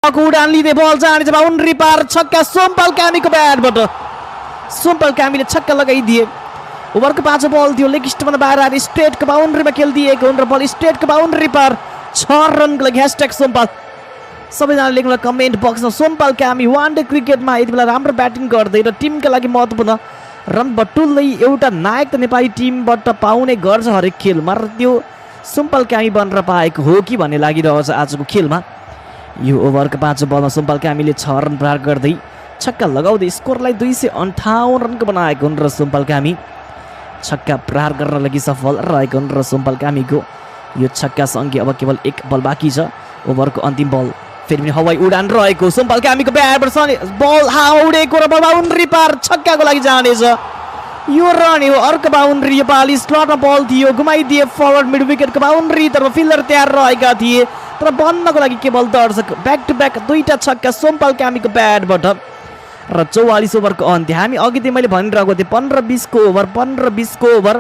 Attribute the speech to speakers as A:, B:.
A: उडान लिँदै बल जाने बाउन्ड्री पार छक्का सोमपाल कामीको ब्याटबाट सोमपाल कामीले छक्का लगाइदिए। ओभरको 5 बल थियो लेग स्टम्पमा बाहिर आएर स्ट्रेटको बाउन्ड्रीमा खेलिदिएको हुन् र बल स्ट्रेटको बाउन्ड्री पार 6 रनको लागि #सोमपाल सबैजना लेख्नु कमेन्ट बक्समा। सोमपाल कामी वान डे क्रिकेटमा यति बेला राम्रो ब्याटिङ गर्दै र टिमका लागि महत्त्वपूर्ण रन बटुल्दै एउटा नायक त नेपाली टिमबाट पाउने गर्छ हरेक खेलमा र त्यो सोमपाल कामी बनेर पाएको हो कि भन्ने लागिरहेछ आजको खेलमा। यो ओभरको 5 बलमा सोमपाल कामीले 6 रन प्रहार गर्दै छक्का लगाउँदै स्कोरलाई 258 रनको बनाएको हुन् र सोमपाल कामी छक्का प्रहार गर्न लागि सफल रहेको हुन् र सोमपाल कामीको यो छक्कासँगै अब केवल 1 बल बाँकी छ। ओभरको अन्तिम बल फेरि पनि हवाई उडान रहेको सोमपाल कामीको ब्याटबाट बल हाउडेको र बाउन्ड्री पार छक्काको लागि जानेछ। यो रन हो अर्को बाउन्ड्री। यो पाली स्लटमा बल थियो घुमाइदिए फरवर्ड मिड विकेटको बाउन्ड्री तर्फ फिल्डर तयार रहेका थिए तर बन्नको लागि केवल दर्शक ब्याक टु ब्याक 2टा छक्का सोमपाल कामीको ब्याटबाट र 44 ओभरको अन्त्य। हामी अघि मैले भनिरहेको थिएँ 15-20 को ओभर